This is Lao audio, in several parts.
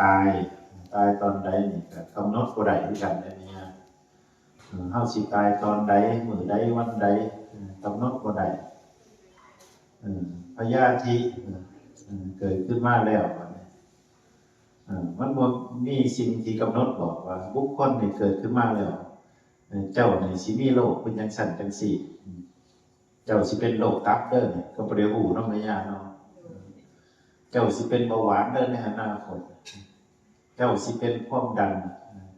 ຕາຍ ຕາຍຕອນໃດນີ້ກໍກຳນົດບໍ່ໄດ້ຄືກັນເດ້ແມ່ຍ່າ. ເອີ ເຮົາຊິຕາຍຕອນໃດ ມື້ໃດ ວັນໃດ ເອີ ກຳນົດບໍ່ໄດ້. ເອີ ພະຍາທິ ເອີ ເກີດຂຶ້ນມາແລ້ວ ບັດນີ້ ເອີ ມັນບໍ່ມີສິ່ງທີ່ກຳນົດບອກວ່າບຸກຄົນນີ້ເກີດຂຶ້ນມາແລ້ວ ເອີ ເຈົ້ານີ້ຊິມີໂລກເປັນຈັ່ງຊັ້ນຈັ່ງຊີ້. ເຈົ້າຊິເປັນໂລກຕັບເດີ ກໍບໍ່ໄດ້ຮູ້ເນາະແມ່ຍ່າເນາະ. ເຈົ້າຊິເປັນເບົາຫວານເດີໃນອະນາຄົດ. ເຈົ້າຊິເປັນຄວາມດັນ.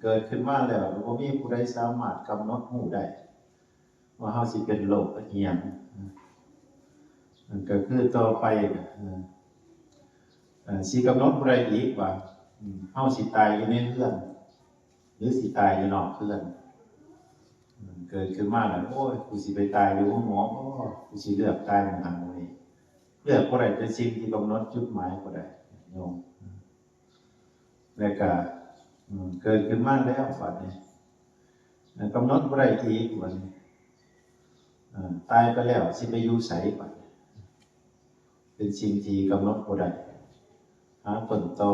ເກີດຂຶ້ນມາແລ້ວ ບໍ່ມີຜູ້ໃດສາມາດກຳນົດຮູ້ໄດ້ວ່າເຮົາຊິເປັນໂລກອີ່ຫຍັງ. ກໍຄືຕໍ່ໄປ ເອີ ຊິກຳນົດບໍ່ໄດ້ອີກວ່າ ເຮົາຊິຕາຍຢູ່ໃນເຮືອນ ຫຼື ຊິຕາຍຢູ່ນອກເຮືອນ. ເກີດຂຶ້ນມາແລ້ວ ໂອ້ຍ ກູຊິໄປຕາຍຢູ່ໂຮງໝໍບໍ? ກູຊິເລືອກຕາຍໝ່ອງຫັ້ນໝ່ອງນີ້. ເລືອກບໍ່ໄດ້ ເປັນສິ່ງທີ່ກຳນົດຈຸດໝາຍບໍ່ໄດ້ ໂຍມ. ແລ້ວກະ ເກີດຂຶ້ນມາແລ້ວ ບັດນີ້ ກຳນົດບໍ່ໄດ້ອີກ ບັດນີ້ ຕາຍໄປແລ້ວ ຊິໄປຢູ່ໃສ ບັດນີ້ ເປັນສິ່ງທີ່ກຳນົດບໍ່ໄດ້. ຫາຕົ້ນຕໍ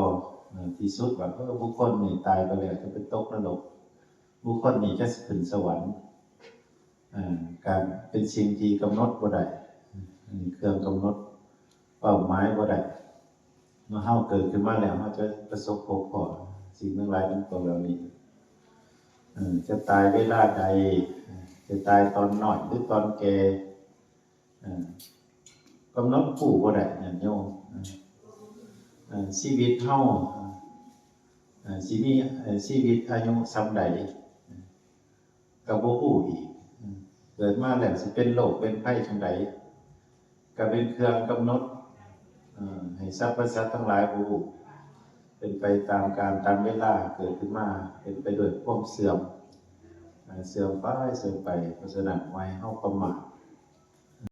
ທີ່ສຸດວ່າ ເອີ ບຸກຄົນນີ້ຕາຍໄປແລ້ວຈະໄປຕົກນະລົກ, ບຸກຄົນນີ້ຈະຂຶ້ນສະຫວັນ. ເອີ ການເປັນສິ່ງທີ່ກຳນົດບໍ່ໄດ້, ອັນນີ້ເຄື່ອງກຳນົດເປົ້າໝາຍບໍ່ໄດ້. ເມື່ອເຮົາເກີດຂຶ້ນມາແລ້ວ ເຮົາຈະປະສົບພົບພໍ້ສິ່ງທັງຫຼາຍທັງປວງເຫຼົ່ານີ້. ເອີ ຈະຕາຍເວລາໃດ, ຈະຕາຍຕອນນ້ອຍ ຫຼື ຕອນແກ່, ເອີ ກຳນົດຮູ້ບໍ່ໄດ້ ຍາດໂຍມ. ເອີ ຊີວິດເຮົາ ເອີ ຊິມີ ເອີ ຊີວິດອາຍຸສ່ຳໃດ ກໍບໍ່ຮູ້ອີກ. ເອີ ເກີດມາແລ້ວຊິເປັນໂລກເປັນໄພຈັ່ງໃດ ກໍເປັນເຄື່ອງກຳນົດ ເອີ ໃຫ້ສັບພະສັດທັງຫຼາຍບໍ່ຮູ້. ເປັນໄປຕາມການຕາມເວລາ ເກີດຂຶ້ນມາເປັນໄປດ້ວຍຄວາມເສື່ອມ ເອີ ເສື່ອມໄປ ເສື່ອມໄປ. ເພາະສະນັ້ນ ບໍ່ໃຫ້ເຮົາປະໝາດ